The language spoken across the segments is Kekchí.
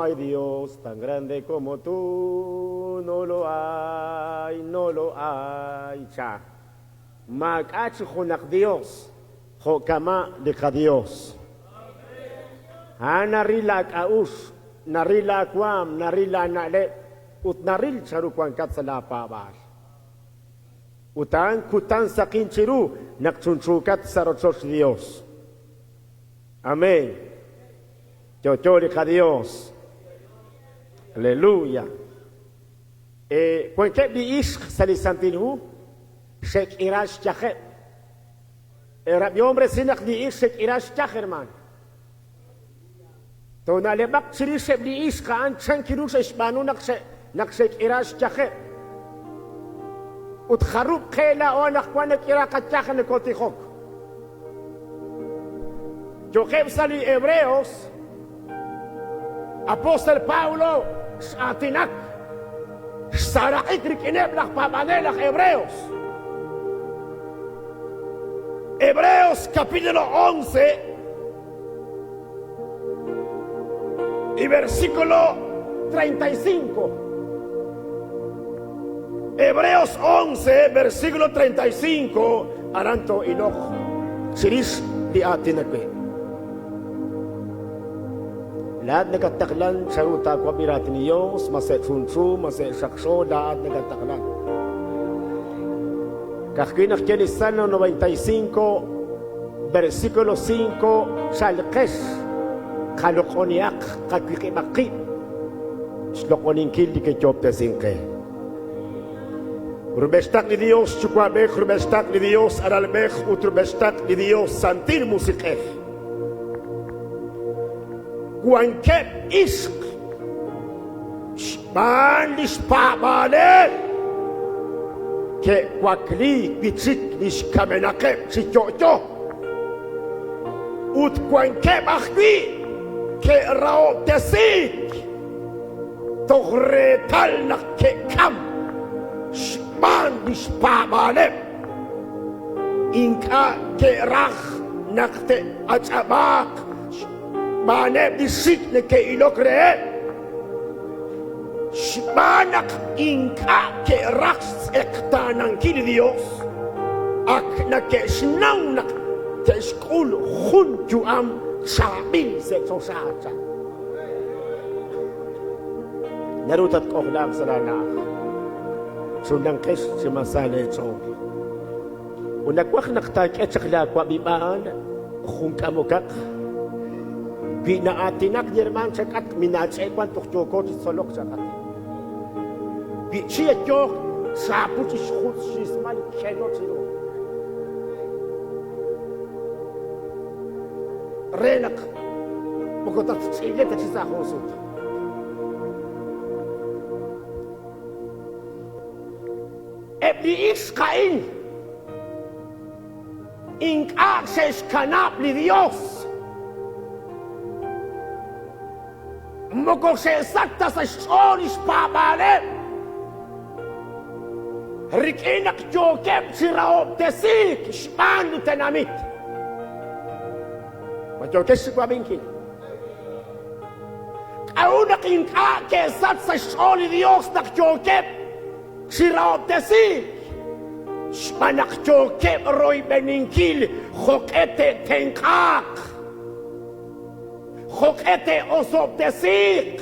No hay Dios tan grande como tú, no lo hay, no lo hay, cha. Maak'a' chi junaq Dios jo' kama' li qaDios. A'an naril laak'a'uxl, naril laawaanm, naril laana'leb' ut naril chanru wankat sa' laapaab'aal. Ut a'an kutan saqin chiru naq chunchuukat sa' rochoch li Dios. Amén. Yo'yo li qaDios. Aleluya. Wankeb' li ixq sa' li Santil Hu xe'k'ira xyajeb'. Eerab'ihom resil naq li ixq xe'k'ira xyaj, hermaan. Toona'leb'aq chirix eb' li ixq a'an chan kiru xe'xb'aanu naq naq xe'k'ira xyajeb'. Ut jarub' qe laa'o anaqwan nak'ira qayaj nokotijok. Yo'qeb' sa' li Hebreos, Apóstol Pablo x'aatinak, xsaaraq'ik rik'ineb' laj paab'anel aj Hebreos. Hebreos capítulo 11 y versículo 35. Hebreos 11, versículo 35, aran too'iloq chirix li aatin awe'. Laa'at nakattaqlan chanru taawab'i raatin li Yos, ma sa' chunchu, ma sa' xaqxo, laa'at nakattaqlan. Ka'ajwi' naq ye li Salmo 95, Versículo 5, Chalqex, qaloq'onihaq, qawiq'ib'aq qib' xloq'oninkil li kiyoob'tesink qe. Rub'el xtaql li Dios Yuwa'b'ej, rub'el xtaql li Dios Alalb'ej ut rub'el xtaql li Dios Santil Musiq'ej. Wankeb' ixq xb'aan li xpaab'aaleb' ke'wakliik wi' chik li xkamenaqeb' chi yo'yo, ut wankeb' ajwi' ke'rahob'tesiik toj reetal naq ke'kam xb'aan li xpaab'aaleb'. Ink'a' ke'raj naq te'ach'ab'aaq xb'aaneb' li xik' neke'ilok reheb', xb'aan naq ink'a' ke'raj xtz'eqtaanankil li Yos, ak neke'xnaw naq te'xk'ul jun yu'am chaab'il sa' choxa, chan. Naru tatk'ojlaaq sa' laana'aj. Chunlanqex chi masa leech'ool. Ut nawaj naq taak'e chaq laawab'ib'aal jun k'amokaq. Wi na'aatinak li hermaan chak'atq, minaach'e' wan toj yooko chi tzolok chak'atq. Wi chi yooq chaapu chi xjutz' xismal kelo chiru. Re naq moko tatch'iile ta chi sa' jun sut. Eb' li ixq a'in ink'a' xe'xkanab' li Yos. Moko xe'sach ta sa' xch'ool li xpaab'aaleb' rik'in naq yookeb' chi rahob'tesiik xb'aan li tenamit. Ma yookex chi wab'inkil? K'a'ut naq ink'a' ke'sach sa' xch'ool li Yos naq yookeb' chi rahob'tesiik? Xb'aan naq yookeb' royb'eninkil jo'q'e te'tenq'aaq, jo'q'e te'osob'tesiiq.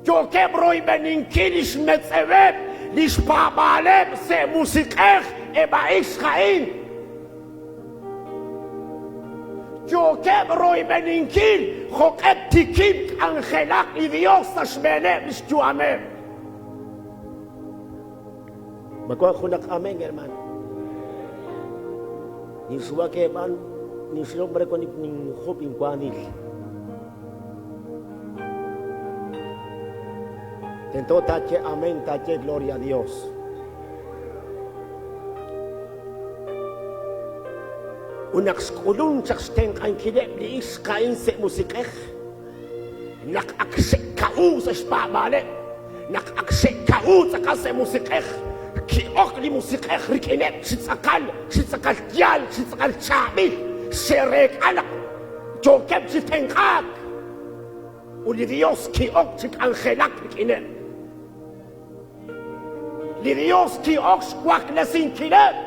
Yookeb' royb'eninkil li xmetz'eweb', li xpaab'aaleb' sa' musiq'ej eb' a ixq a'in. Yookeb' royb'eninkil jo'q'e tikib' k'anjelaq li Yos sa' xb'eeneb' li xyu'ameb'. Ma wank junaq amén, hermano? Ninxuwak eeb'aan, ninxlob' mare wank ninjub' inwaanil. Tento taaye amén, taaye gloria a Dios. Ut naq xk'ulunk chaq xtenq'ankileb' li ixq a'in sa' musiq'ej, naq ak xe'ka'u sa' xpaab'aaleb', naq ak xe'ka'u tz'aqal sa' musiq'ej, ki'ok li musiq'ej rik'ineb' chi tz'aqal, chi tz'aqal yaal, chi tz'aqal chaab'il, xe'reek'a naq yookeb' chi tenq'aak. Ut li Dios ki'ok chi k'anjelak rik'ineb'. Li Dios ki'ok xwaklesinkileb'.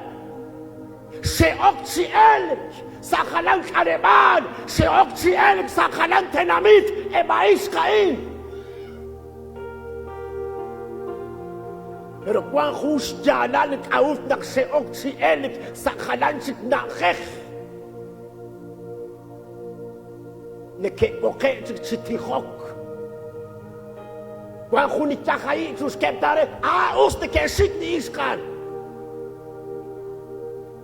Xe'ok chi elk sa' jalan k'aleb'aal, xe'ok chi elk sa' jalan tenamit eb' a ixq a'in. Pero wank jun xyaalal k'a'ut naq xe'ok chi elk sa' jalan chik na'ajej. Neke'b'oqe'k chik chi tijok. Wank jun li yaj ahi' chuxkeb' ta re, aa us neke'xik li ixqa'al.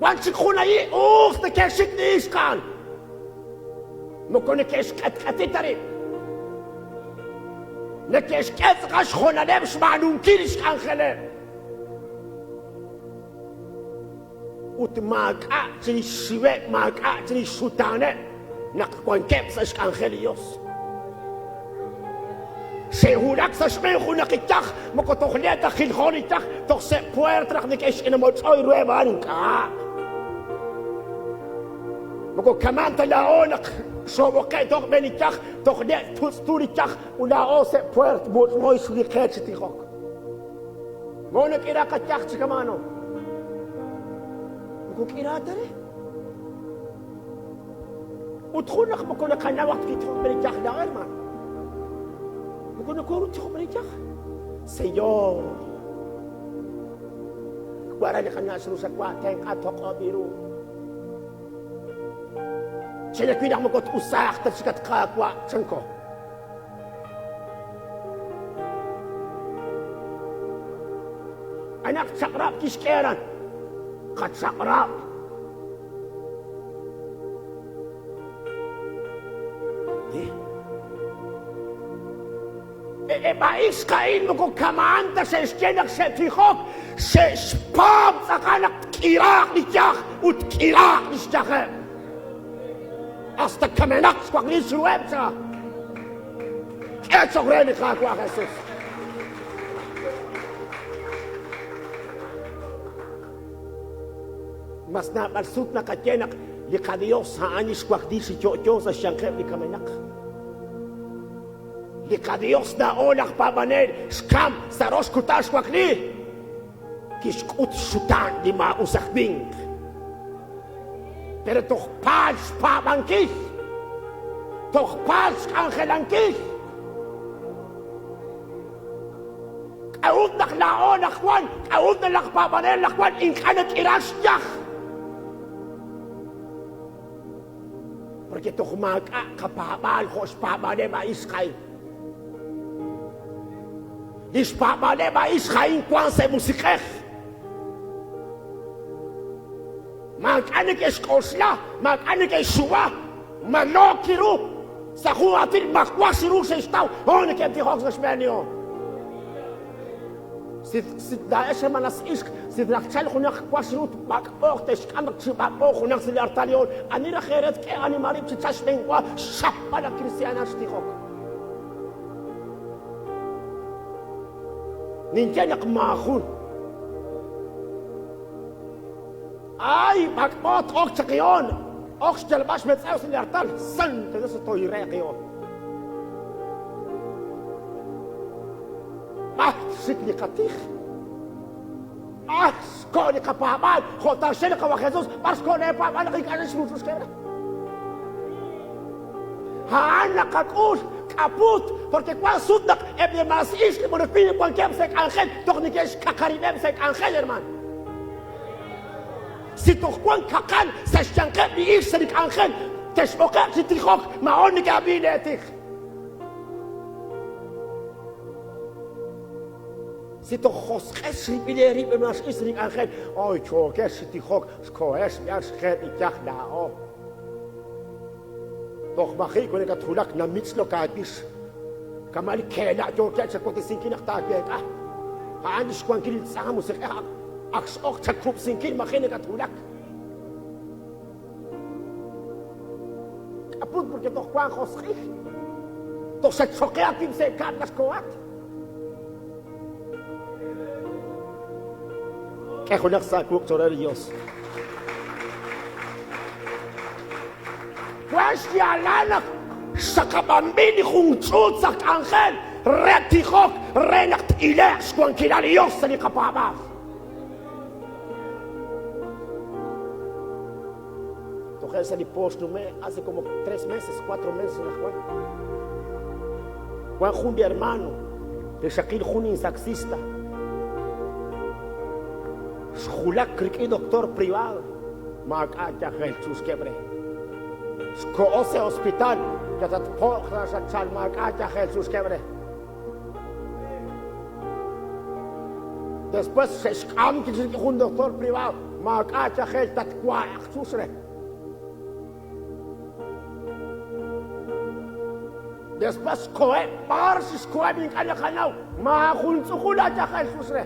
Wank chik jun ahi' us neke'xik li ixqa'al. Moko neke'xq'etq'eti ta rib'. Neke'xk'e tz'aqal xhoonaleb' xb'aanunkil li xk'anjeleb'. Ut maak'a' chirix xxiweb', maak'a' chirix xxutaaneb' naq wankeb' sa' xk'anjel li Yos. Xe'wulak sa' xb'een junaq li yaj, moko toj le' ta jiljo li yaj, toj sa' pueert naq neke'xch'inamoch'oy ruheb' a'an ink'a'. Moko kama'an ta laa'o naq xoob'oqe' toj b'een li yaj, toj le' tutz'tu li yaj ut laa'o sa' pueert mutz'moy xwi qe chi tijok. Mo nak'ira qayaj chi kama'ano. Moko k'ira ta re. Ut jun naq moko naqanaw naq kitijok b'een li yaj laa'o, hermano. Moko nokoru tijok b'een li yaj. Señor, wara li qana' xru xawa' tenq'a toq'ob' ru. Chenawil naq moko t-usaaq ta chik at Qaawa', chanko. Anaq chaq'rab' kixk'e aran. Qachaq'rab'. Eb' a ixq a'in moko kama'an ta xe'xye naq xe'tijok, xe'xpaab' tz'aqal naq tk'iraaq li yaj ut tk'iraaq li xyajeb'. Hasta kamenaq xwakliik chiruheb' cha. K'e cho'q re li Qaawa' Jesus. Mas naab'al sut naqaye naq li qaDios a'an li xwakli chi yo'yo sa' xyanqeb' li kamenaq. Li qaDios laa'o laj paab'anel xkam sa' rox kutan xwakli. Kixk'ut xxutaan li maa'us aj winq. Pero toj paal xpaab'ankil, toj paal xk'anjelankil. K'a'ut naq laa'o laj Jwan, k'a'ut naq laj paab'anel laj Jwan ink'a' nak'ira xyaj? Porque toj maak'a' qapaab'aal jo' xpaab'aaleb' a' ixq a'in. Li xpaab'aaleb' a' ixq a'in wank sa' musiq'ej. Maak'a' neke'xk'oxla, maak'a' neke'xxuwa, malook ru, sa' jun aatin mawax ru xe'xtaw, oh neke'tijok sa' xb'een li oon. Laa'ex hermanas ixq, si raj chal junaq wax ru tb'ak'b'oq te'xk'am naq chi b'ak'b'o junaq sa' li artal ani raj eere tk'e anima rib' chi chal xb'eenwa xchapb'al laj kristiaan xtijok. Ninye naq maajun. Ay, b'ak'b'o t-ok chaqi'oon, ok xyalb'al xmetz'ew sa' li artal, Santo Dios toyreqi'oon. B'ar xik li qatij? B'ar xko' li qapaab'aal? Jo' taaxye li Qawa' Jesus, b'ar xko' leepaab'aal naq ink'a' xmutz'uxkeb' re? A'an naqak'ul k'aput, porque wank sut naq eb' li mas ixq li b'onopil wankeb' sa' k'anjel toj neke'xkaqarib'eb' sa' k'anjel, hermano. Si toj wank kaqal sa' xyanqeb' li ixq sa' li k'anjel, texb'oqe'q chi tijok, maa'on neke'ab'i leetij. Si toj josq'ex xrib'il eerib' hermano x'ix sa' li k'anjel, oy chookex chi tijok, xkohex b'ihal xqeeb' iyaj laa'o. Toj maji' wi nakatwulak namich'lok aawix. Kama' li keela' yookeb' chawotesinkil naq taaweek'a. A'an li xwankil li tz'aqal musiq'ej ak x'ok chakub'sinkil maji' nakatwulak. K'aput porque toj wank josq'il. Toj xatchoqe aawib' sa' kab'l naq xkohat. K'e junaq sa' wuq' cho'q re li Yos. Wank xyaalal naq Xaqab'anb'il li jun ch'uut sa' k'anjel re tijok re naq t'ile'q xwankilal li Dios sa' li qapaab'aal. Toje' sa' li po xnume' hace como 3 meses, 4 meses anaqwan. Wan jun li hermano rixaqil jun insaxista. Xjulak rik'in doctor privado, maak'a' yajel chuxkeb' re. Xkoho sa' hospital, yatatpo'q ra xatchal maak'a' yajel chuxkeb' re. Después xe'xk'am rik'in jun doctor privado, maak'a' yajel tatwa'aq chux re. Después xkoheb' b'ar xkoheb' ink'a' naqanaw, maajun tz'uqul ayajel chux re.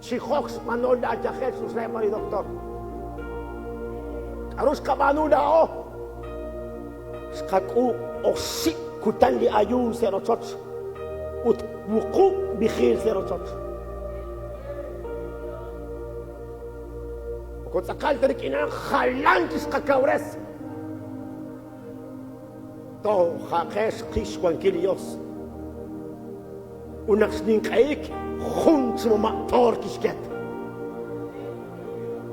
Xijok xb'anol laayajel chux re ma li doctor. K'aru xqab'aanu laa'o? Xqak'uub' oxib' kutan li ayuun sa' rochoch ut wuqub' vijiil sa' rochoch. Moko tz'aqal ta rik'in a'an jalan kixqakawres. Toja'qe xqil xwankil li Yos. Ut naq xninq'ehik jun chi mama' toor kixket.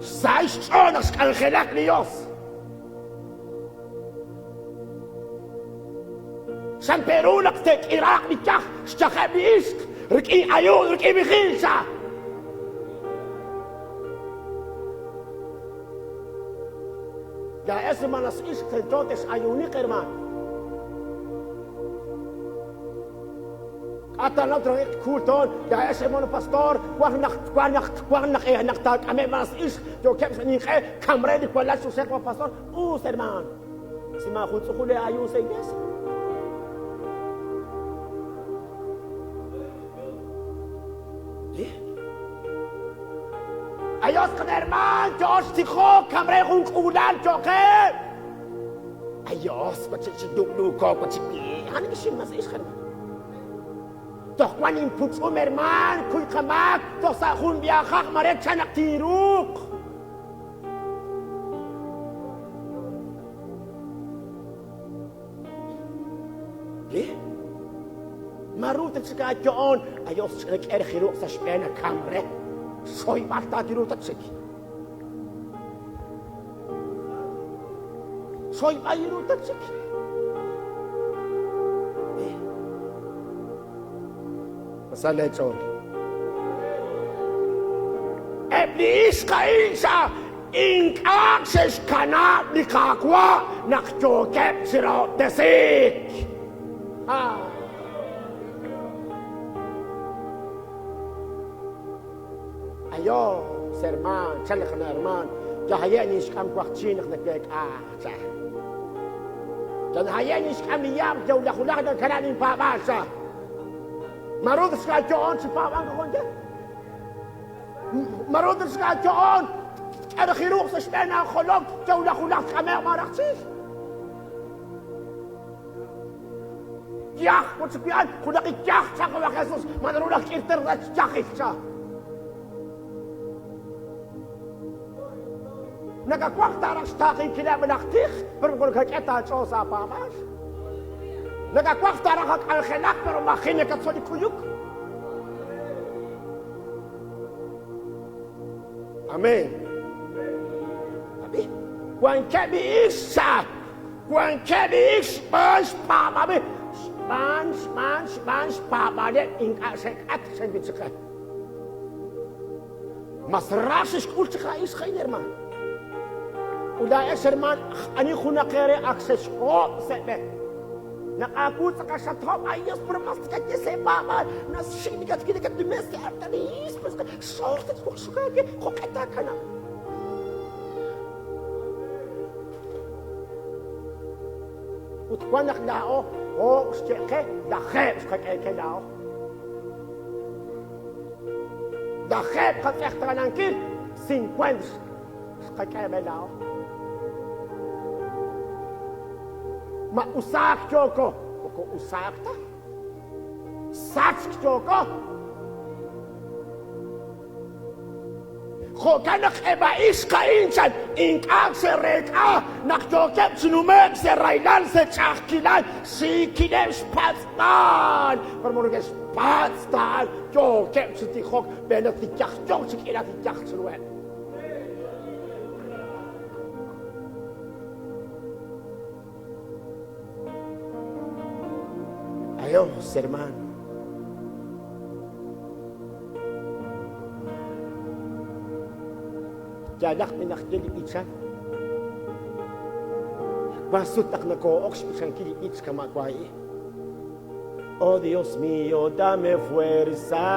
Xsahil xch'ool naq xk'anjelak li Yos. San Peru naq te'k'iraaq li yaj xyajeb' li ixq rik'in ayuun rik'in vigilia. Laa'ex hermanas ixq tento tex'ayuuniq hermaan. K'atanaw tra'iq kultoon laa'ex hermano pastor waj naq waj naq waj naq naq taak'ameb' hermanas ixq yookeb' sa' ninq'e kamre li walal xuxeq wa pastor us hermaan. Si maajun tz'uqul le ayuun sa' iglesia. Ayos qan hermaan yo'ox tijok kamre jun k'uulal cho'qeb'. Ayos wach'ichidub'luuko wach'iwi ani kixinmas ixq hermaan. Toj wan inputz'um hermaan kuy qamaak toj sa' jun viajaq mare chan naq tinruuq. Maru ta chik aayo'oon ayos ch'ina k'e jiruq sa' xb'een akamre xoyb'al taatiru ta chik. Xoyb'al iru ta chik. Sa' leech'ool. Eb' li ixq a'in sa' ink'a' xe'xkanab' li Qaawa' naq yookeb' chi rahob'tesiik. Ayos, hermaan, chan li qana' hermaan, yahaye' ninxk'am waqchi naq naweek'a, cha. Yanhaye' ninxk'am li yaab' yawlajulaj nakana' ninpaab'aal, cha. Maru xk'ayo'on chi paab'ank jonye. Maru xk'ayo'on k'e jiruq sa' xb'een aajolom yawlajulaj tk'ame'q maraj chil. Yaj wachipi'an junaq yaj chaq wa Jesús ma naru laj k'irter rach yajil cha. Nakawaj taaraj xtaaqenkileb' laj tij, pero moko nakak'e ta aach'ool sa' apaab'aal. Nakawaj taaraj ak'anjelak, pero maji' nakatzol li kuyuk. Amén. Ab'i, wankeb' li ixq sa', wankeb' li ixq xb'aan xpaab'aaleb', xb'aan, xb'aan, xb'aan xpaab'aaleb' ink'a' xe'k'atk xenwichiqe. Mas ra xe'xk'ul chaq a'in xqa'in hermaan. Ut laa'ex hermaan ani junaq eere ak xexhob' sa' b'e. Naq aawu tz'aqal xathob' ay Dios pero mas tikaye sa' paab'aal naxik nikatkinikatnimes artanis pues xor tatwaqxukaake jo'q'e taakanab'. Ut wan naq laa'o hoob' xye'qe lajeeb' xqak'eeke laa'o. Lajeeb' qatz'eqtaanankil cincuenta xqak'e b'e laa'o. Ma usaak yooko? Moko usaak ta. Sachk yooko. Jo'kan naq eb' a ixq a'in chan ink'a' xe'reek'a naq yookeb' chi nume'k sa' rahilal, sa' ch'a'ajkilal, xiikileb' xpatz'b'al. Pero moko neke'xpatz' ta a'an, yookeb' chi tijok, b'eenaq li yaj yook chi k'iila li yaj chiruheb'. Adiós, hermano. Yaalaq li naxye li b'ichan. Wank sut naq nokoo'ok xb'ichankil li b'ich kama' wahi'. Oh Dios mío, dame fuerza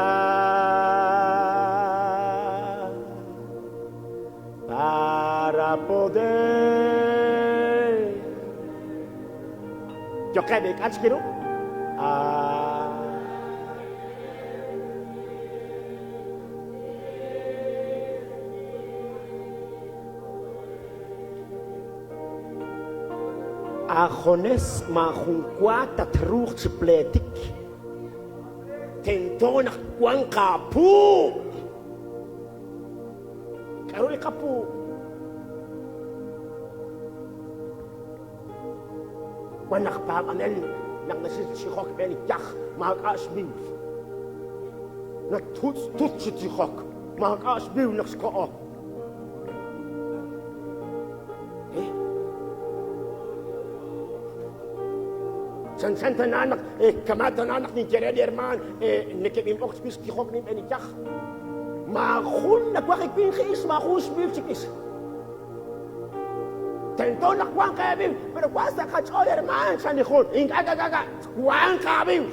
para poder. Yo'qeb' ink'a' chik ru. Ah. Aajunes maajunwa tatruuq chi pleetik. Tento naq wanq aapuub'. K'aru li qapuub'? Wan laj paab'anel naq naxik tijok b'een yaj, maak'a' xmiw. Natutz' tut chi tijok, maak'a' xmiw naq xkoho. Eh? Chanchan tana naq eh, kama tana naq ninye re li hermaan eh, neke'b'inb'oq chwix tijok ninb'een yaj. Maajun nawaj winq ix, maajun xmiw chik ix. Tento naq wanq eeb'iw, pero wank sa' qach'ool hermaan, chan li jun. Ink'a' k'a k'a wanq aab'iw.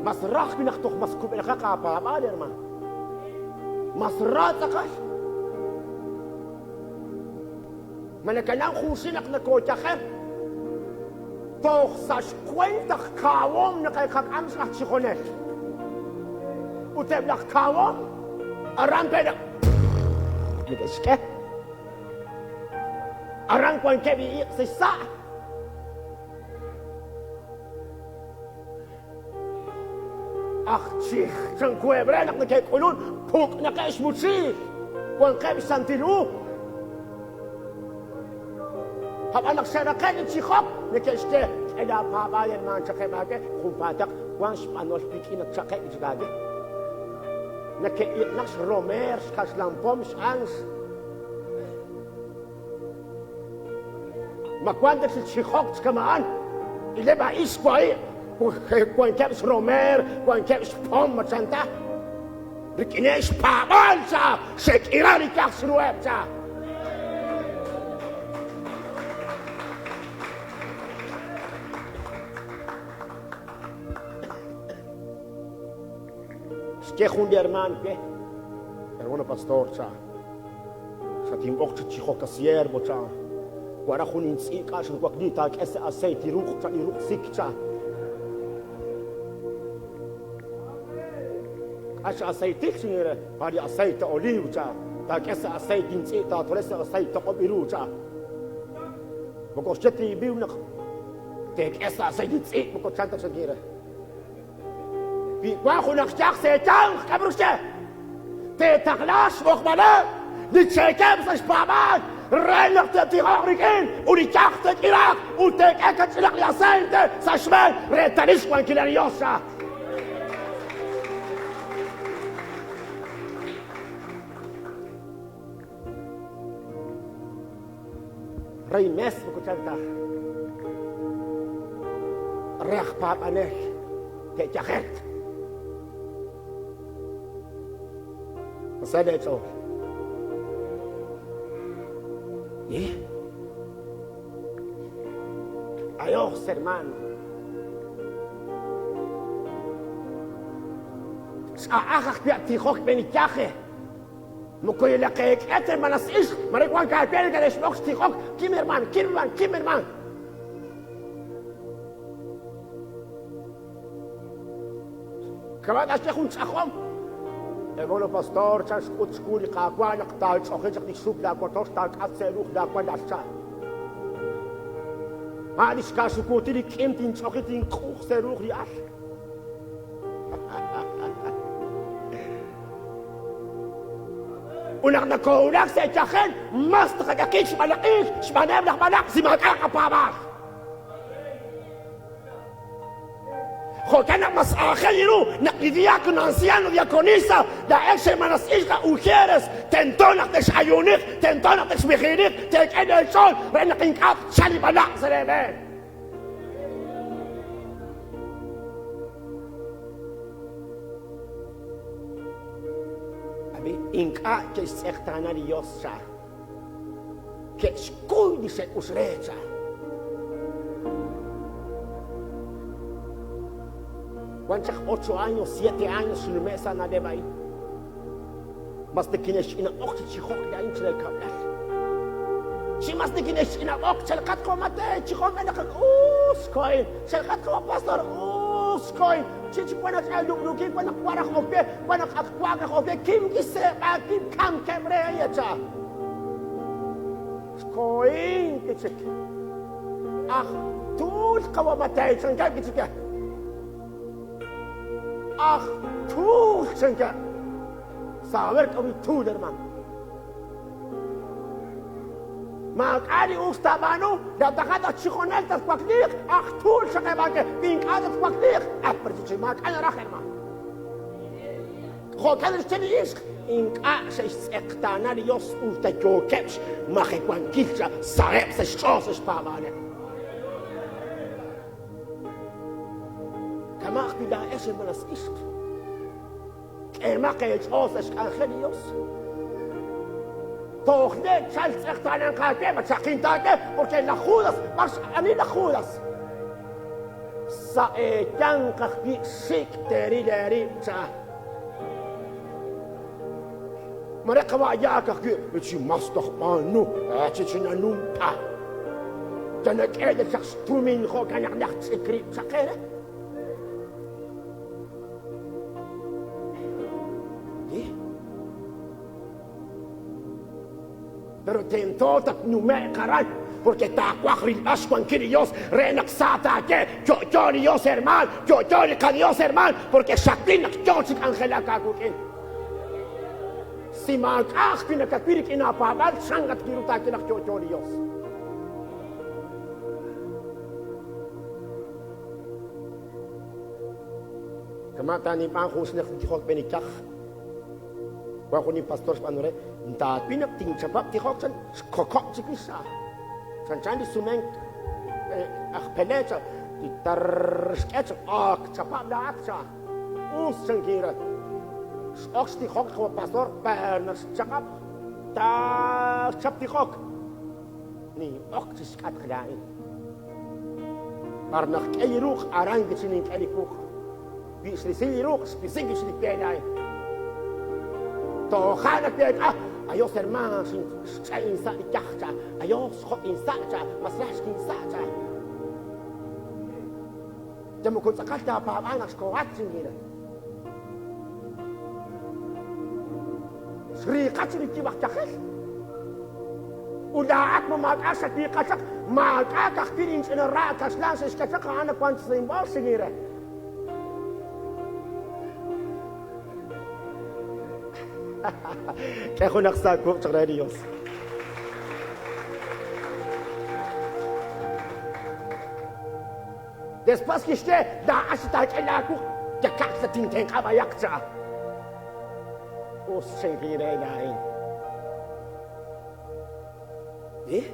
Mas ra ajwi' naq toj mas kub'enaqaq aapaab'aal, hermaan. Mas ra tz'aqal. Ma nakanaw junxil naq nakooyajer? Toj sa' xkwent aj kaahom naq e'qak'am aj chijonel. Ut eb' laj kaahom aran pe' neke'xk'e. Aran wankeb' li iq' sa' xsa'. Aj chij chankuheb' re naq neke'k'ulun puk'naqeb' xmuchiil, wanqeb' xsantil hu. Ab'an naq xe'raqe'k li tijok, neke'xye, K'e laapaab'aal hermaan chaqeb' aawe, junpaataq wank xb'anol wik'in naq chaqeb' chik aawe. Neke'iq'naq xromeer, xkaxlan pom, x'anx. Ma wank ta chi tijok chi kama'an? Ileb' a'in xwahi' wankeb' xromeer, wankeb' xpom, ma chan ta? Rik'ineb' xpaab'aal cha xe'k'ira li yaj chiruheb' cha. Xye jun li hermaan we, Hermano pastor, cha. Xatinb'oq chi tijok a siervo, cha. Wara jun intz'i' k'a xinwakli taak'e sa' aceite li ruq', cha, li ruq' sik, cha. K'a chi aceitil chin re, pa li aceite olivo, cha. Taak'e sa' aceite intz'i' taatole sa' aceite toq'ob' iru, cha. Moko xye tiib'iw naq teek'e sa' aceite intz'i', moko chan ta chan re. Wi wank junaq yaj sa' eeyanq, k'a'ru xye? Teetaqla xb'oqb'aleb' li cheekeb' sa' xpaab'aal re naq te'tijoq rik'in ut li yaj te'k'iraaq ut teek'e kach'inaq li aceite sa' xb'een reetalil xwankil li Dios. Rey mes moko chan ta. Re aj paab'anel te'yajerq. Sa' leech'ool. Eh? Adiós, hermano. Ch'a'aj ajwi' atijok b'een yaje. Moko yalaq eek'e ta hermanas ixq, mare wank aawe neke'xb'oq xtijok, kim hermaan, kim hermaan, kim hermaan. Kama' naxye jun ch'ajom. Hermano pastor, chan xk'ut xwu li Qaawa' naq taach'oji chaq li xxuk laawotoch taak'at sa' ruj laawalal chan. A' li xkaaxukuutil li k'im tinch'oji tink'uj sa' ruj li al. Ut naq nokoowulak sa' yajel, mas tqak'e qib' chi b'alaq'iik xb'aaneb' laj b'alaq' si maak'a' qapaab'aal. Jo'kan naq mas aajel ru naq li diácono, anciano, diaconisa, laa'ex hermanas ixq, ujieres, tento naq tex'ayuuniq, tento naq texmijiiniq, teek'e leech'ool re naq ink'a' tchalq li b'alaq' sa' leeb'een. Ab'i, ink'a' ke'xtz'eqtaana li Yos, cha. Ke'xkuy li xe'ux re, cha. Wan chaq ocho años, siete años xnume' sa' na'leb' a'in. Mas nikine'xch'inab'oq chi chijok laa'in chire kab'lal. Chi mas nikine'xch'inab'oq, chalqat jo' Mateo, chi jo' naq us ko'in, chalqat jo' pastor, us ko'in. Chi chi wan naq lub'lukin, wan naq wan raj ok we, wan naq ak wank raj ok we, kim kiseeb'a, kim kamkeb' re yacha. Xkohin kichik. Aj tuul qawa Mateo, chankeb' kichik. Aj tuul chankeb'. Saber k'aru li tuul, hermano. Maak'a' li us taab'aanu, laataqat aj chijonel tatwakliiq, aj tuul xaqeb'anke, wi ink'a' tatwakliiq, ah, pero chi maak'a' naraj, hermano. Jo'kan xye li ixq, ink'a' xe'xtz'eqtaana li Yos usta yookeb' xmajewankil saheb' sa' xch'ool sa' xpaab'aaleb'. Kama' ajwi' laa'ex hermanas ixq, k'eemaq eech'ool sa' xk'anjel li Yos. Tojle' chalk tz'eqtaananq aawe, ma chaqin ta aawe, porque laj Judas, b'ar ani laj Judas? Sa' eeyanq ajwi' xik' teeril eerib' cha. Mare qawa' yaak ajwi' chi mas toj b'aanu, chi chinanumta. Yanak'e chaq xtumin jo'kan naq laj ch'ik rib' chaq eere. Pero tento tatnume'q aran, porque taawaj rilb'al xwankil li Yos re naq sa taaye, Yo'yo li Yos hermaan, yo'yo li qaYos hermaan, porque xawil naq yo chi k'anjelak aawik'in. Si maak'a' ajwi' nakawil rik'in aapaab'aal, chan naq kiru taaye naq yo'yo li Yos? Kama' taanib'aan jun xnaq tijok b'enikaj. Wan jun pastor xb'aanu re, ntaawil naq tinchapab' tijok chan, xkokob' chiwix sa'. Chanchan li sumenk aj Pelé cha, tar xk'e cha, ak chapab' laa'at cha. Us chankin re. X'ok xtijok jo' pastor, per naq xchaq'ab' ta xchap tijok. Nin'ok chi xk'atq laa'in. Par naq k'e li ruq' aran kichi nink'e li wuq'. Wi xrisi li ruq', xwisi kix li we laa'in. Toja' naq week'a, Ayos hermaan, xch'e insa' li yaj cha, ayos xjob' insa' cha, mas rax kinsa' cha. Ya moko tz'aqal taapaab'aal naq xkohat chinkin re. Xriiqa chi li yib' aj yajel. Ut laa'at ma maak'a' xawiiqa chaq, maak'a' ka'ajwi' linch'ina ra' kaxlan xe'xk'e chaq a'an nawank sa' inb'ool chinkin re. K'e junaq sa' wuq' chaq re li Yos. Después kixye, laa'at taak'e laawuq' yakaq sa tintenq'a b'ayaq cha. Us xinkin re laa'in. Eh?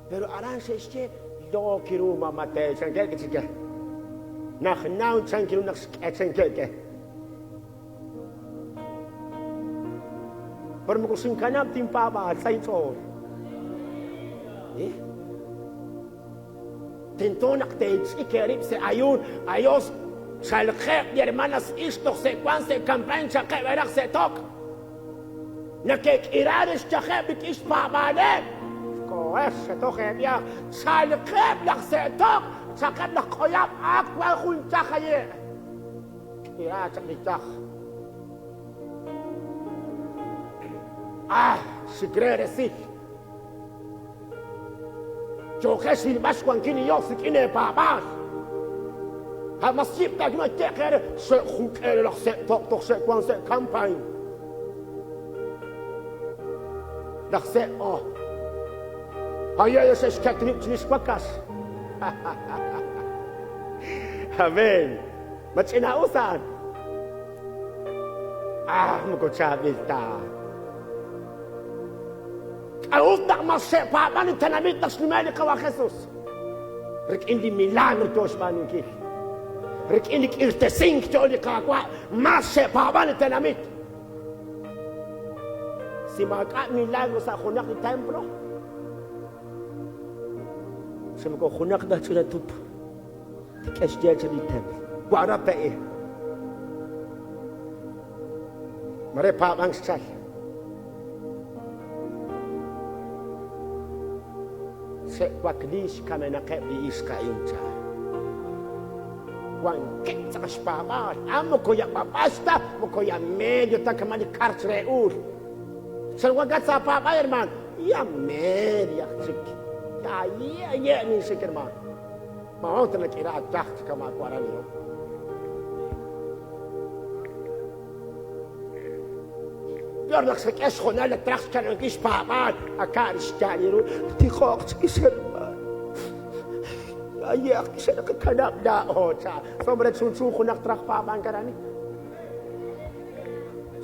Pero aran xe'xye, Look ru mama te chankeb' chike. Naq naw chank ru naq xk'e chankeb' ke. Pero moko xinkanab' tinpaab'aal sa' inch'ool. Eh? Tento naq teech'ik eerib' sa' ayuun, ayos, chalqeb' li hermanas ixq toj se'wank sa' campañ chaqeb' eraj sa' tok. Neke'k'ira li xyajeb' rik'in xpaab'aaleb'. Xkohex xetoj eeb'yaj, chalqeb' laj se'toq, chaqeb' laj q'oyab', ak wan jun yaj aye'. K'ira chaq li yaj. Ah, xik re resil. Yookex rilb'al xwankil li Yos rik'in eepaab'aal. A' mas yib' taak'e yeq eere, xe'juk'e laj se'toq toj xe'wank sa' campañ. Laj se' oh. Aye' xe'xket rib' chirix wakax. Amén. Ma ch'ina'us a'an? Ah, moko chaab'il ta. K'a'ut naq mas xe'paab'an li tenamit naq xnume' li Qawa' Jesus? Rik'in li milagro yoo xb'aanunkil. Rik'in li k'irtesink yoo li Qaawa', mas xe'paab'an li tenamit. Si maak'a' milagro sa' junaq li templo, chi moko junaq ta ch'ina tup tik'e xye chi li templo. Wara pe'e. Mare paab'ank xchal. Xe'wakli xkamenaqeb' li ixq a'in cha. Wankeb' tz'aqal xpaab'aal, a moko ya b'ab'ax ta, moko ya medio ta kama' li kar chire uul. Chan wankat sa' apaab'aal, hermaan? Ya medio aj chik. Ya ye' ye' ninxik, hermaan. Mahoon ta nak'ira yaj chi kama' waran yo. Peor naq xak'e xhoonal naq traj xkanab'ankil xpaab'aal, aka' li xya'al li ru, tijoq chik hermaan. Aye'aq xe'qakanab' laa'o cha. Sombre chunchu junaq traj paab'ank aran.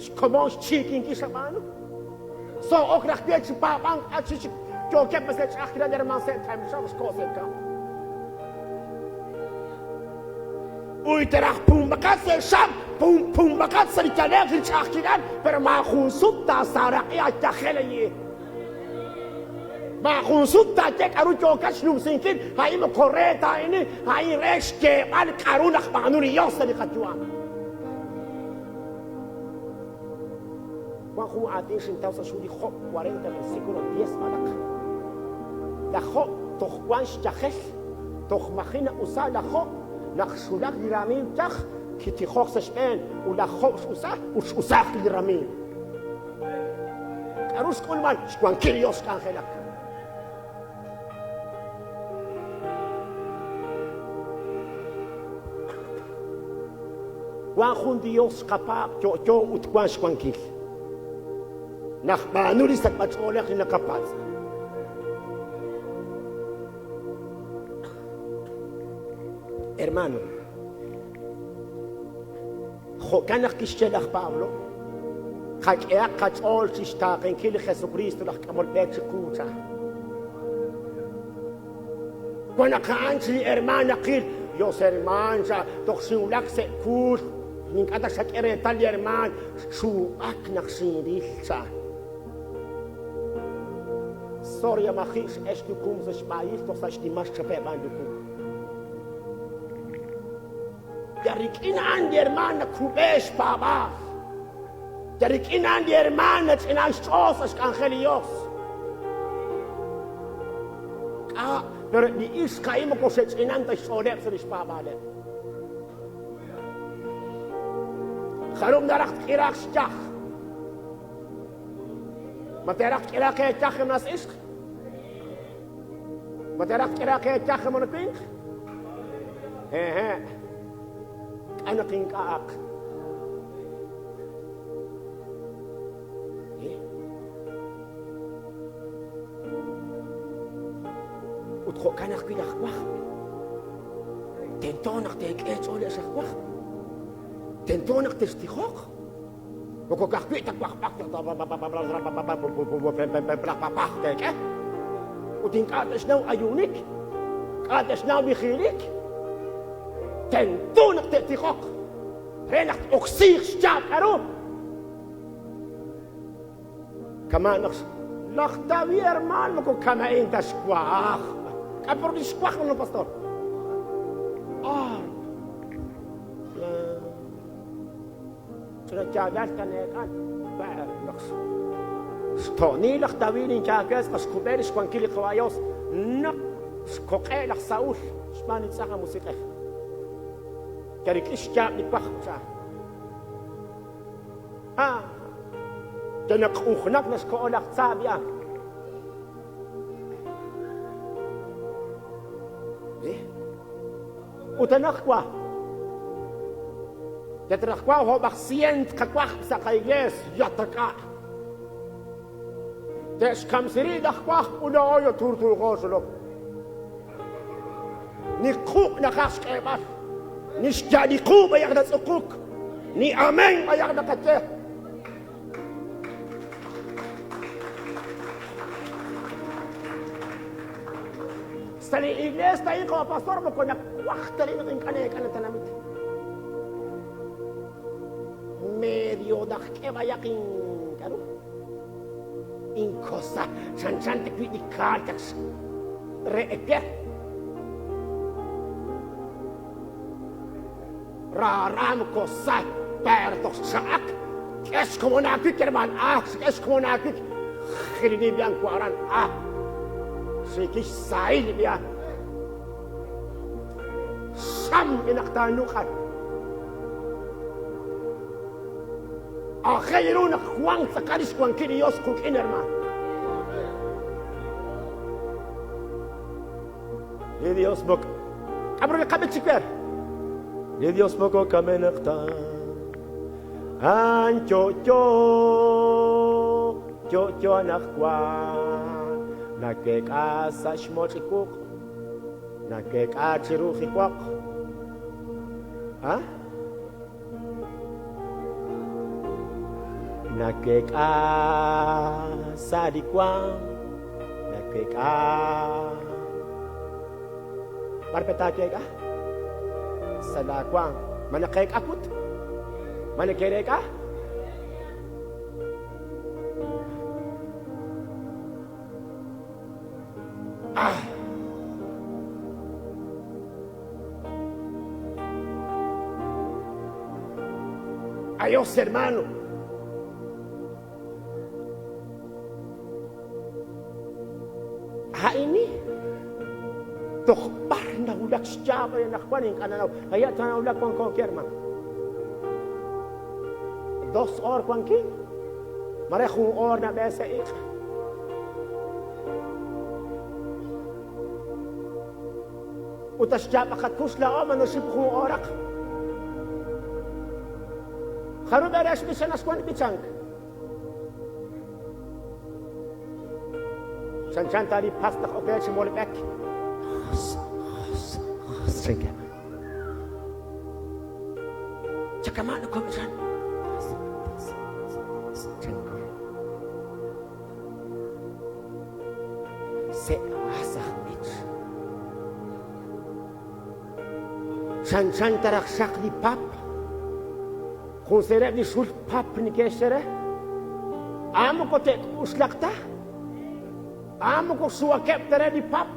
Xkomon xchiikinkil xab'aanu. Soo'ok raj we chi paab'ank ak chi yookeb' ma sa' ch'a'ajkilal hermaan sa' temxoq xko' sa' kab'l. Uy teraj pumb'aqat sa' xam, pum pumb'aqat sa' li yale'k li ch'a'ajkilal, pero maajun sut taasaaraq'i ayajel ayi. Maajun sut taaye k'aru yookat xnumsinkil, a'in moko re ta a'in, a'in re xyeeb'al k'aru naqb'aanu li Yos sa' li qayu'am. Wan jun aatin xintaw sa' xhu li Job 40 versículo 10 b'alaq. Laj Job toj wan xyajel, toj maji' na'usa laj Job, naq xwulak li ramiiw yaj, kitijok sa' xb'een ut laj Job x'usa ut x'usa ajwi' li ramiiw. K'aru xk'ulman? Xwankil li Dios xk'anjelak. Wan jun Dios xqapaab' yo'yo ut wan xwankil. Najb'aanu li sachb'a-ch'oolej li naqapatz'. Hermano, jo'kan naq kixye laj Pablo, qak'ehaq qach'ool chi xtaaqenkil li Jesukristo laj k'amol b'e chiqu chan. Wan naq a'an chi li hermaan naqil, Dios hermaan cha, toj xinwulak sa' kuul, ink'a' ta xak'e reetal li hermaan, xxuub'ak naq xinril cha. Soria maji' x'ex yukum sa' xb'aayil toj sa' xnimal xchape' b'an yukum. Ya rik'in a'an li hermaan nakub'e xpaab'aal. Ya rik'in a'an li hermaan nach'inank xch'ool sa' xk'anjel li Dios. K'a' pero eb' li ixq a'in moko xe'ch'inank ta xch'ooleb' sa' li xpaab'aaleb'. Jarub' naraj tk'iraaq xyaj? Ma teeraj tk'iraaq eeyaj, hermanas ixq? Ma teeraj tk'iraaq eeyaj, hermano winq? Hehe'. K'a' naq ink'a'aq? Ut jo'kan ajwi' laj wajb'. Tento naq teek'e eech'ool ex aj wajb'. Tento naq textijoq. Moko ka'ajwi' ta wajb'aq teek'e. Ut ink'a' te'xnaw ayuunik, ink'a' te'xnaw vijiilik. Tento naq te'tijoq re naq t-oksiiq xyaab' k'aru. Kama' naq laj David hermaan moko kama'in ta xwaj. K'a' por li xwaj, no pastor? Arp. Ch'ina yaalal taneek'an. Naq xto'ni laj David inchaakes naq xkub'e li xwankil li Qawa' Yos naq xkoq'e' laj Saúl xb'aan li tz'aj aj musiq'ej. Yal rik'in xyaab' li wajb' cha. Ah, yal naq q'ujnak naxko'o laj tza b'i'an. Ut anaqwa, yatraqwa jo'b'aq sient qawajb' sa' qaiglees, yatak'a'. Te'xkamsi rib' laj wajb' ut laa'o yo turtuuqo xolok. Ni quq' naqaj xk'eeb'al, ni xya' li qu b'ayaq natz'uquk, ni amén b'ayaq naqaye. Sa' li iglees a'in jo' pastor moko nawaj ta rib' naq ink'a' neek'a li tenamit. Medio naq k'e b'ayaq ink'a'ru. Inkosa chanchan ta wi' li kaal chaq re ewer. Raara moko sa pero toj xcha'ak. K'e xkomon aawik herman ah, k'e xkomon aawik. Jilini b'yan wa'ran ah. Xikix sahil b'yan. Xam inaq taanuq'an. Aajel ru naq wank tz'aqal lix wankil li Dios quk'in, hermaan. Li Dios moko K'ab'ru li qab'ich chiwer. Li Dios moko kamenaq ta. A'an yo'yo, yo'yo anaqwan. Nakeek'a sa' xmoch' li wuq', nakeek'a chiru jiwoq. Ha? Nakeek'a sa' li waanm, nakeek'a. B'ar pe taakeek'a? Sa' laa waanm. Ma naqeek'a put? Ma neke'reek'a? Ah! Adiós, hermano. A'ini toj b'ar nawulak xyaab' re anaqwan ink'a' nanaw. Aya' ta nawulak wanko ke, hermano. Dos or wankin. Mare jun or nab'e sa' iq'. Ut axyaab' qakux laa'o ma naxip jun oraq. Jarub' eere xb'ichan axwan li b'ichank? Chanchan ta li pas naq ok re chi molb'ek. Chakama' nokob'ichan. Se'as aj b'ich. Chanchan ta raj xaq li pap. Jun seereb' li xul pap neke'xye re. A'an moko te'k'uxlaq ta. A'an moko xuwakeb' ta re li pap.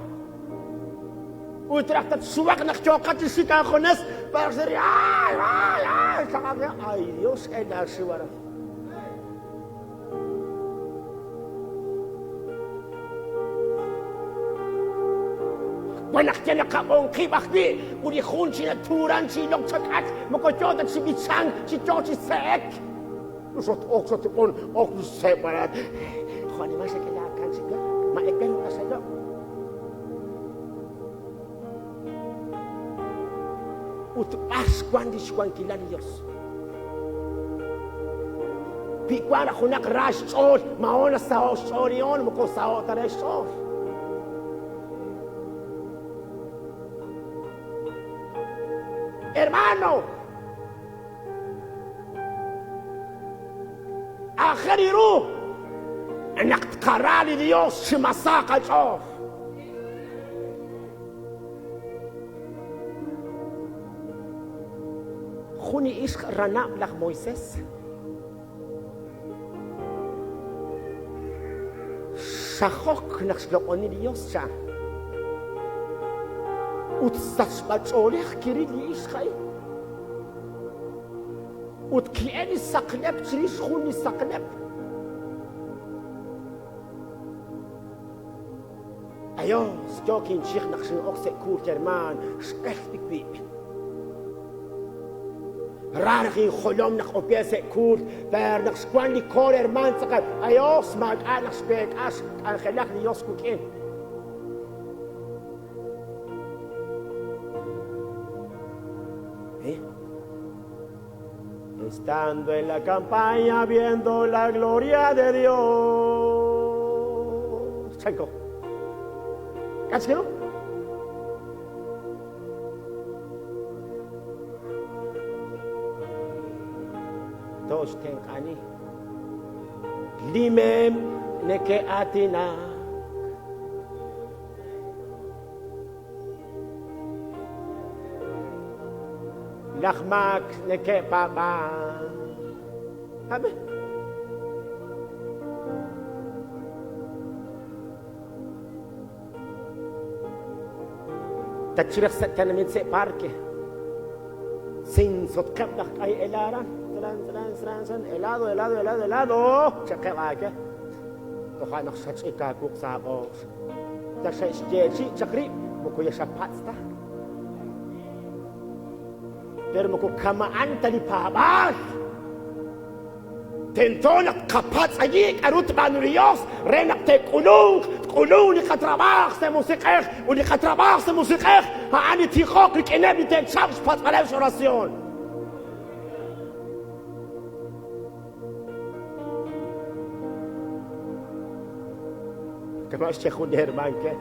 Ut raj tatxuwaq naq yooqat chi xik aajunes, b'ar xeri ay, ay, ay, ay, Dios, el laaxiw raj. Wan naq yal naqab'on qib' ajwi' ut li jun chi natuuran chi ilok chak'atq moko yoo ta chi b'ichank chi yoo chi se'ek. Xot-ok xotb'on ok li se'b'arat. Jo' nimal xak'e laakan chi we, ma ewer q'axalo'. Ut b'ar xwank li xwankilal li Yos? Wi wank raj junaq ra xch'ool, maahoon nasaho'k xch'ool li hoon, moko saho'k ta re xch'ool. Hermano, aajel ru naq tqara li Dios chi masa qach'ool. Jun li ixq ranab' laj Moisés. Xajok naq xloq'oni li Yos, chan. Ut sachb'ach'oolej kiril li ixq a'in. Ut ki'el li saqlep chirix jun li saqlep. Ayos, yook inchiq naq xin'ok sa' kuul hermaan, xq'ej li wib'. Ra raj injolom naq oke sa' kuul, per naq xwank li koor hermaan tz'aqal. Ayos, maak'a' naq xweek'a xk'anjelak li Yos wik'in. ¿Eh? Estando en la campaña viendo la gloria de Dios. Chanko. K'a' chik ru? Tooxtenq'ani. Li mem neke'aatinak. Laj maak neke'paab'an. Amen. Tatchiraq sa' tenamit sa' parque. Sinsotqeb' laj k'ay elaran. Tran, tran, tran, tran, helado, helado, helado, helado. Chaqeb' aake. Toja' naq xach'ik aawuq sa' aab'oos. Ta xe'xyeechi' chaq rib' moko yaxapatz' ta. Pero moko kama'an ta li paab'aal. Tento naq tqapatz' ayi' k'aru tb'aanu li Yos re naq te'k'ulunq, tk'ulunq li qatrab'aaj sa' musiq'ej ut li qatrab'aaj sa' musiq'ej a'an li tijok rik'ineb' li te'chalq xpatz'b'aleb' x'oración. Kama' xye jun li hermaan we,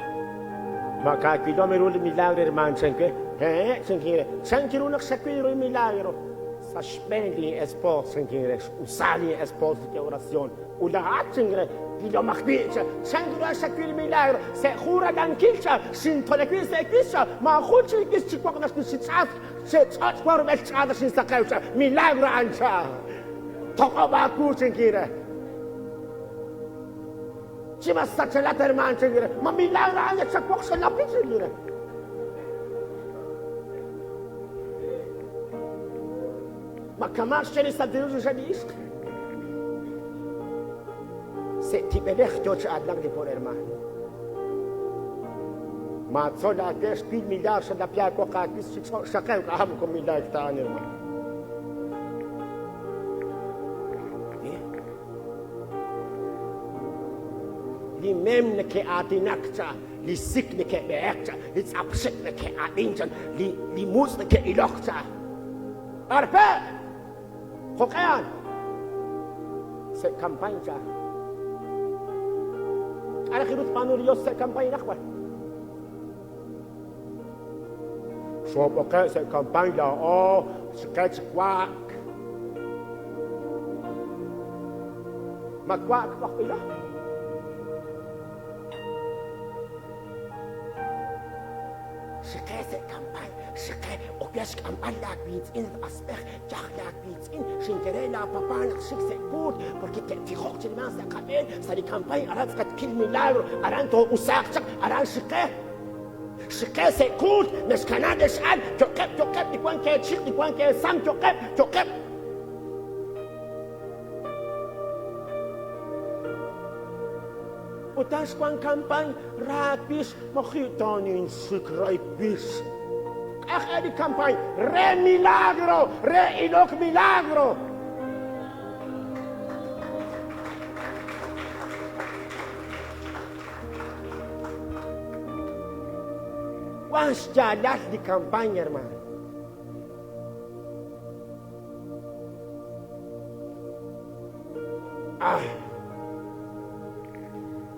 Ma kaawilom ru li milagro, hermaan? chan we. Hehe', chankin re. Chan ru naq xawil ru li milagro? Sa' xb'een lin espoos, chankin re. X'usa lin espoos rik'in oración. Ut laa'at, chankin re, wilom ajwi', chan. Chan ru xawil li milagro? Sa' jun ralankil, chan. Xintole wi' sa' wix, chan. Maajun chik wix chi woq naq xinch'aat, xe'ch'och' wan rub'el ch'aat naq xinsaqew, chan. Milagro a'an, chan. Toq'ob' aawu, chankin re. Chi mas sachelat hermaan, chankin re. Ma milagro a'an xawoq xalapi, chankin re. Ma kama' xye li Santil Hu chirixeb' li ixq? Sa' tib'elej yoo chi aatinak li po'r hermaan. Maatzol aawe xwil milagro xalapi aawoq aawis chi ch'och' xaqew k'a' moko milagro ta a'an hermaan. Li mem neke'aatinak cha, li sik neke'b'ehek cha, li tz'apxik neke'ab'in cha, li li mutz' neke'ilok cha. B'ar pe'? Jo'q'e a'an? Sa' kampany cha. K'a' raj ru tb'aanu li Yos sa' kampany anaqwan? Xoob'oqe' sa' kampany laa'o, xiqe chi wa'ak. Ma wa'ak b'oqb'ilo? Xiqe sa' kampany, xiqe okyal xk'amb'al laawiitz'in at asb'ej, yaj laawiitz'in, xinye re laapapa naq xik sa' kuut, porque te'tijoq chi nimank sa' qab'een, sa' li kampany aran tz'aqat kil milagro, aran too'usaaq chaq, aran xiqe. Xiqe sa' kuut, mexkanaak ex al, yo'qeb', yo'qeb' li wank eechiq', li wank eesam, yo'qeb', yo'qeb'. Ut a'an xwank kampany ra wix, maji' taaninxik ray wix. K'aj e li kampany re milagro, re ilok milagro. Wan xyaalal li kampany, hermano. Ah.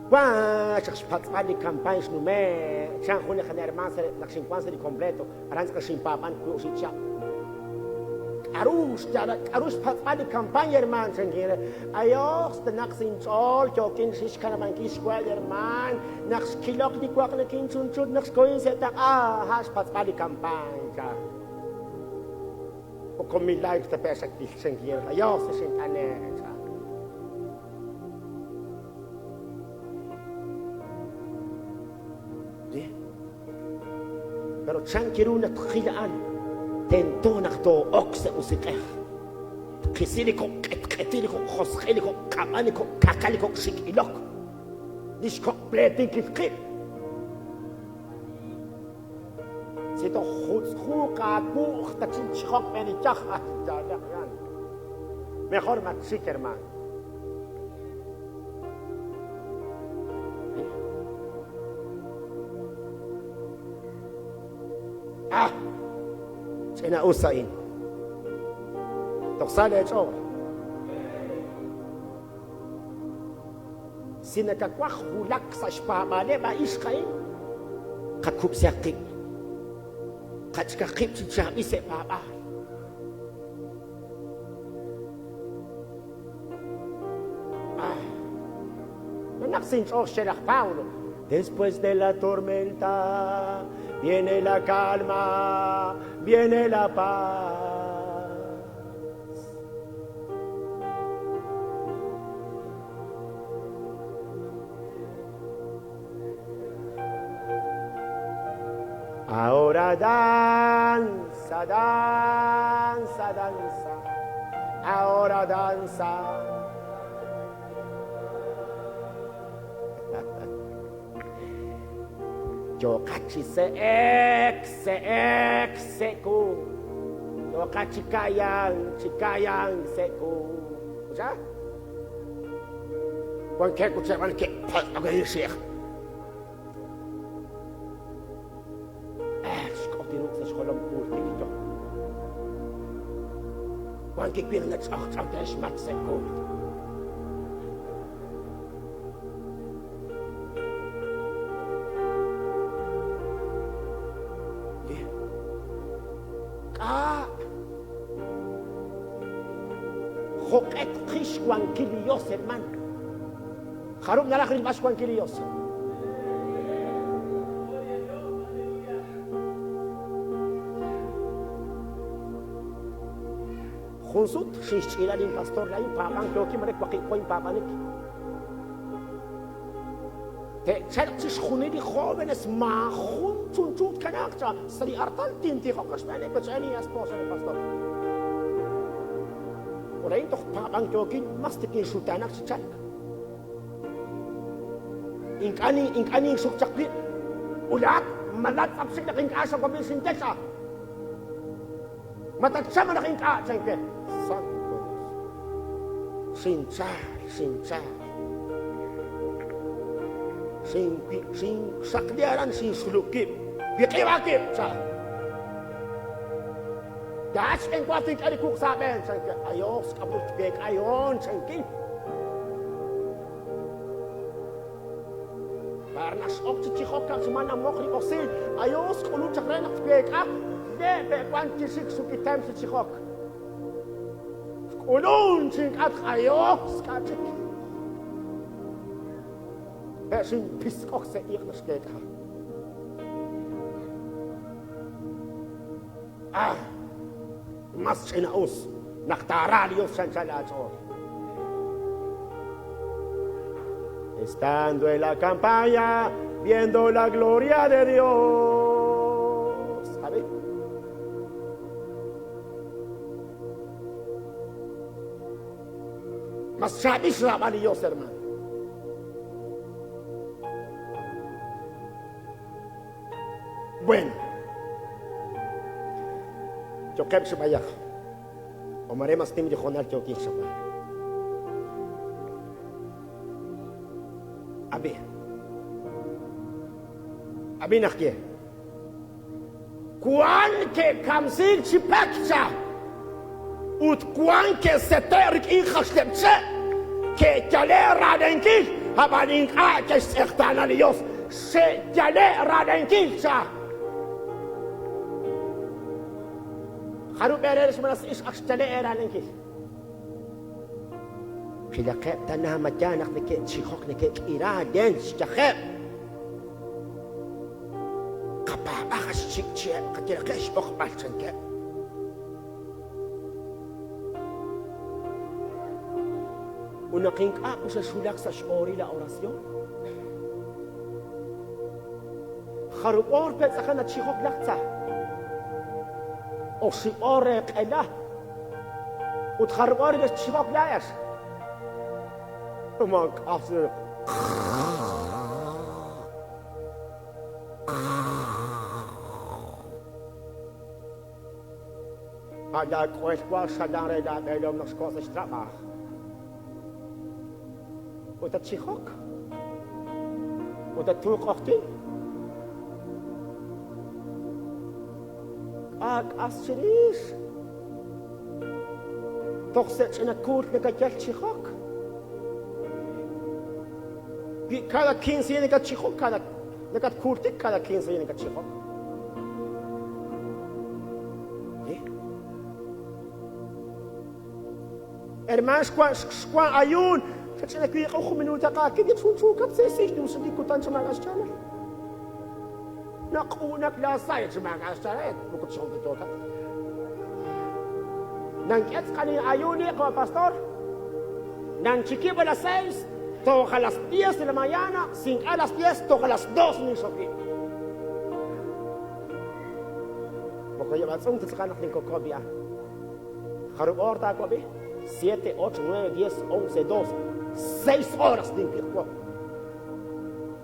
Wan chaq xpatz'b'al li kampany xnume' chan jun li hermano sa' naq xinwan sa' li completo, aran tz'aqal xinpaab'an wi' oxib' chihab'. K'aru xyaalal, k'aru xpatz'b'al li kampany, hermano, chankin re. Ayos, naq sa' inch'ool yookin xkanab'ankil xwa' li hermano, naq xkilok li waq' nakinchunchut naq xkohin sa' taq'a, ha' xpatz'b'al li kampany, chan. Moko milagro ta pe' xawil, chankin re. Ayos, xint'ane', chan. Pero chan ru naq tqil a'an, tento naq too'ok sa' musiq'ej. Tqisi li kok' q'etq'etil, li kok' josq'il, li kok' q'ab'an, li kok' kaqal, li kok' xik' ilok, li xkok' pleetinkil qib'. Si toj jutz'juuq aawu'j tachinchijok b'een li yaj, yan. Mejor matxik, hermano. Ah! Ch'ina-us a'in. Toj sa leech'ool. Si nakawaj wulak sa' xpaab'aaleb' a ixq a'in, qakub'sihaq qib'. Qach'ikaq qib' chi chaab'il sa' paab'aal. Ah, nanaq sa' inch'ool xche laj Pablo. Después de la tormenta viene la calma, viene la paz. Ahora danza, danza, danza. Ahora danza. Yooqat chi se'ek, se'ek, se'ku. Yooqat chi ka'yank, chi ka'yank, se'ku. Ucha? Wankeb' ut xe'b'an ke'patz'ok li xe'j. Eh, xk'ot li ruq' sa' xjolom kuul tikto. Wankeb' winq nach'ojch'ok re xmat sa' kuul. K'a' jo'q'e tqil xwankil li Yos, herman? Jarub' naraj rilb'al xwankil li Yos? Jun sut xinxch'iila linpastor laa'in paab'ank yookin mare waqib' po inpaab'anik. Te'chalq chixjunil li jóvenes maajun chunchu tkanaaq cha sa' li artal tintijoq rochb'eeneb' rochb'een li esposa li pastor. Ut a'in toj paab'ank yookin mas tikinxutaanak chi chalk. Ink'a' ink'a' ninxuk chaq wib'. Ut laa'at ma latz'aq chik naq ink'a' xawab'i xinye cha. Ma tatcham malaj ink'a'? chan we. Santo Dios. Xinchal, xinchal. Xinwi, xinxaqli aran xinxulub' wib'. Wiq'ib' aawib', chan. Laa'at xb'eenwa tink'e li wuq' sa' aab'een, chan we. Ayos, k'amul tweek'ayon, chankin. B'ar nax'ok chi tijok ka'aj chi ma namoq li b'osil, ayos k'ulub' chaq re naq tweek'a, le' pe' wank chi xik xukitem chi tijok. Xk'ulun chi ink'atq ayos k'a' chik. Pe' xinpisk'ok sa' iq' naq xweek'a. Ah! Mas ch'ina'us naq taara li Dios chi anchal aach'ool. Estando en la campaña, viendo la gloria de Dios. A ver. Mas chaab'il xraab'al li Dios, hermano. Bueno. Yo'qeb' chi b'ayaq. O mare mas nim li hoonal yookin xchapb'al. Ab'i. Ab'i naq ye. Wan ke'kamsiik chi pek cha ut wan ke'sete' rik'in jaxleb' che', ke'yale' ra'lenkil, ab'an ink'a' ke'xtz'eqtaana li Yos, xe'yale' ra'lenkil cha. Jarub' eere ex maras ixq ak xyale' eera'lenkil? Qilaqeb' tana ma yaal naq neke'chijok neke'k'ira len xyajeb'. Qapaab'aj xchik'chi'eb' qayelaqeb' xb'oqb'al chankeb'. Ut naq ink'a' koxexwulaq sa' x'ooril la oración, jarub' oor pe' tz'aqal nachijok laj tza? Oxib' oor re q'ela. Ut jarub' oor nekexchijok laa'ex? Maak'a' A' laak'uhel wa xalan re laab'eelom naq xko' sa' xtrab'aaj. Ut tatxijok. Ut tattuuq q'oqyink. K'a' k'as chirix. Toj sa' ch'ina kuul nakayal chijok. Wi cada 15 días nakatxijok, cada nakatkuultik cada 15 días nakatxijok. Eh? Herman xwan xwan ayun, xach'ina wiiq'u jun minuto qaakib' chunchuukab' se'six numsuli kutan chi maak'a' xyaalal. Naq'uunak laa sa' chi maak'a' xyaalal, moko tixjok ta yookat. Nank'e tz'aqal ayun ni qawa pastor. Nanchikib' a las 6, toj a las 10 de la mañana, si ink'a' a las 10, toj a las 2 ninxok rib'. Moko yab'atz'unk ta tz'aqal naq ninkokob' b'i'an. Jarub' hoor taawab'i? Siete, ocho, nueve, diez, once, doce. Seis horas ninwiq'wo.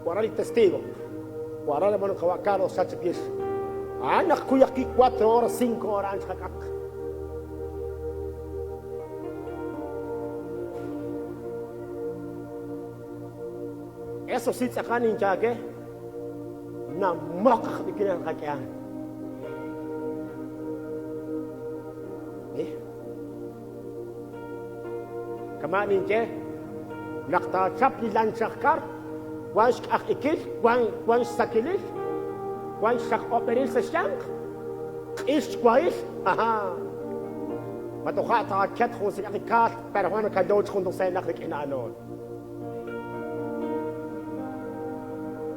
Wara li testigo. Wara hermano qawa' Carlos xach chik lix. A'an naq kuyaq ki cuatro horas, cinco horas a'an xqak'aq. Eso sí tz'aqal ninchaake. Namoq aj b'ikin qak'ehan. Eh? Kama' ninye, naq taachap li lanch aj kar, wan xk'aj ikil, wan wan xsakilil, wan xxaq'ob'eril sa' xyanq, q'ix xwahil, aja. Ma toja' taaket jun sik'aq li kaal, pero wan nakaloch jun docena rik'in a'anoon.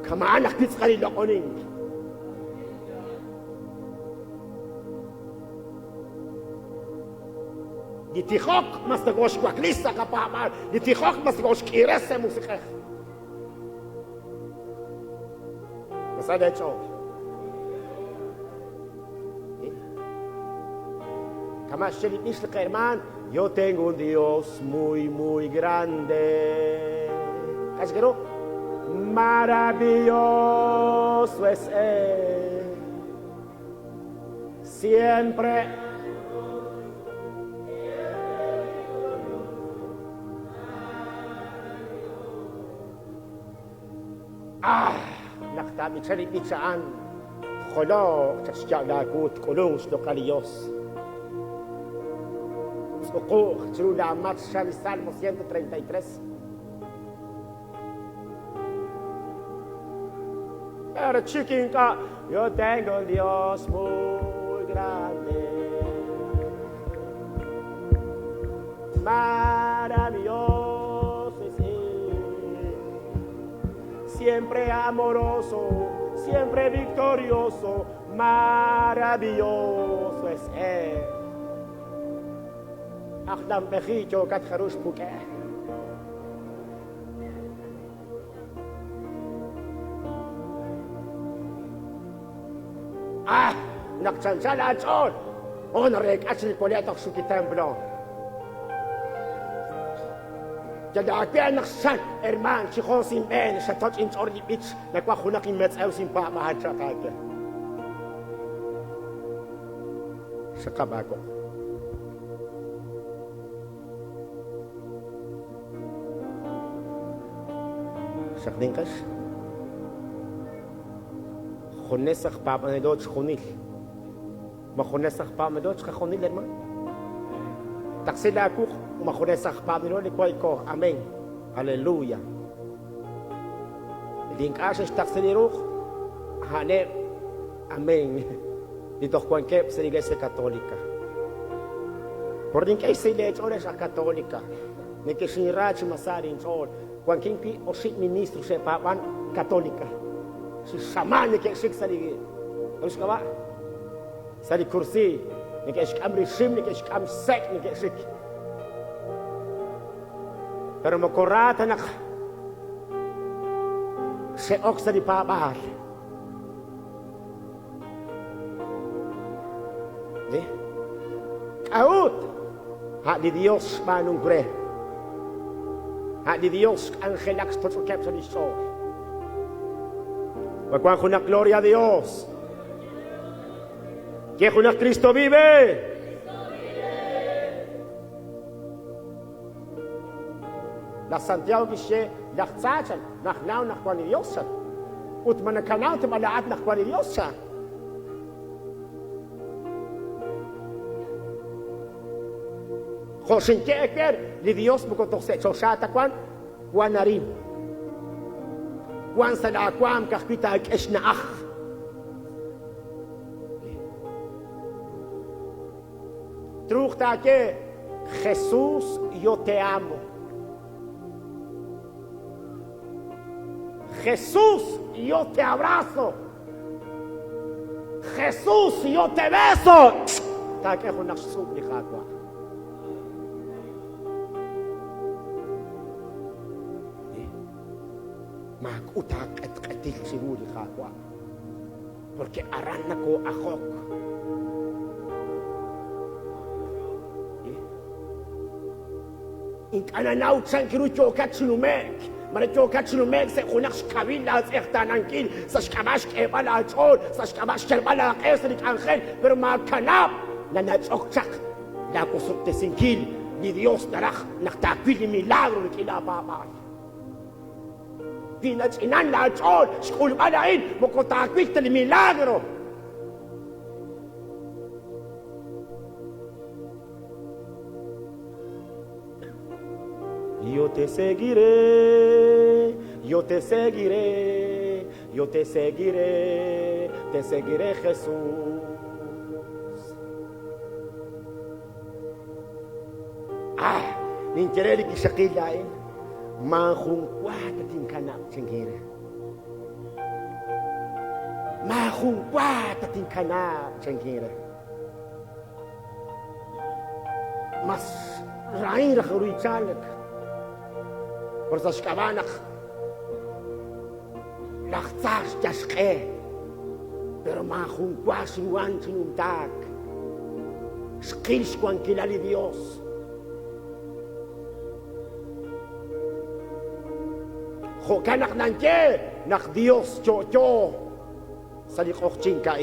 Kama'an ajwi' tz'aqal li loq'onink. Li tijok mas nokooxwakli sa' qapaab'aal. Li tijok mas nokooxk'iires sa' musiq'ej. Masa leech'ool. Kama' xye li b'ix li qahermaan, Yo tengo un Dios muy, muy grande. K'a' ru? Maravilloso es Él. Siempre Ah! Naq taab'icha li b'ich a'an, tjoloq chaq xyaab' laawu tk'ulunq xloq'al li Yos. Tz'uqu'q chiru laamatz xan li Salmo 133. Pero chik ink'a', yo tengo un Dios muy grande. Maravilloso es Él. Siempre amoroso, siempre victorioso, maravilloso es Él. Ajlanb'eji yookat jaru xpuk'e. Ah! Naq chanchan aach'ool, oh nareek'a chi li wale' toj xuk li templo. Yal aawe naq xchalk, hermaan, chi joos inb'een, xatoch' inch'ool li b'ich, nawaj junaq inmetz'ew sinpaab'aal chaq aawe. Xaqab' aawoq. Xaqlinqex. Junes aj paab'anelo chixjunil. Ma junes aj paab'anelo chiqajunil, hermano? Taqsi laawuq' ma junes aj paab'anelo li wanko. Amén. Aleluya. Li ink'a' xe'xtaqsi li ruq', a'aneb' amén li toj wankeb' sa' li Iglesia Católica. Por nink'e xsahil eech'ool ex aj Católica, nekexinra chi masa linch'ool. Wankin wi' oxib' ministro xe'paab'an Católica. Chi xamaan neke'xik sa' li k'aru xk'ab'a'? Sa' li kursi, neke'xk'am rixim, neke'xk'am xsek', neke'xik. Pero moko ra ta naq xe'ok sa' li paab'aal. Eh? K'a'ut? A' li Dios xb'aanunk re. A' li Dios xk'anjelak xtoch'okeb' sa' lix ch'ool. Ma wank junaq gloria a Dios? Ye junaq Cristo vive! Laj Santiago kixye, Laj tza chan, najnaw naq wan li Dios chan. Ut ma nakanaw ta b'a laa'at naq wan li Dios chan? Jo' xinye ewer, li Dios moko toj sa' choxa ta wan, wan arin. Wank sa' laawaanm ka'ajwi' taak'e xna'aj. Truuq taaye, Jesús, yo te amo. Jesús, yo te abrazo. Jesús, yo te beso. Taak'e junaq xtz'ub' li Qaawa'. Maak'ut aaq'etq'etil chiru li Qaawa', porque aran nakoo'ajok. Ink'a' nanaw chan ru yookat chi nume'k, mare yookat chi nume'k sa' junaq xkawil laatz'eqtaanankil, sa' xk'ab'a' xk'eeb'al aach'ool, sa' xk'ab'a' xyalb'al aaq'e sa' li k'anjel, pero maakanab' nanach'ok chaq laawosob'tesinkil. Li Dios naraj naq taawil li milagro rik'in laapaab'aal. Wi nach'inan laach'ool xk'ulb'al a'in, moko taawil ta li milagro. Yo te seguiré, yo te seguiré, yo te seguiré, te seguiré Jesús. Ah, ninye re li wixaqil laa'in, maajun wa tatinkanab' chankin re. Maajun wa tatinkanab' chankin re. Mas rahin raj ru chalk. Por sa' xk'ab'a' naq laj tza xyal xq'e, pero maajun wa xruhan chi numtaak. Xqil xwankilal li Dios. Jo'kan naq nanye naq Dios yo'yo sa' li q'oqyink a'in.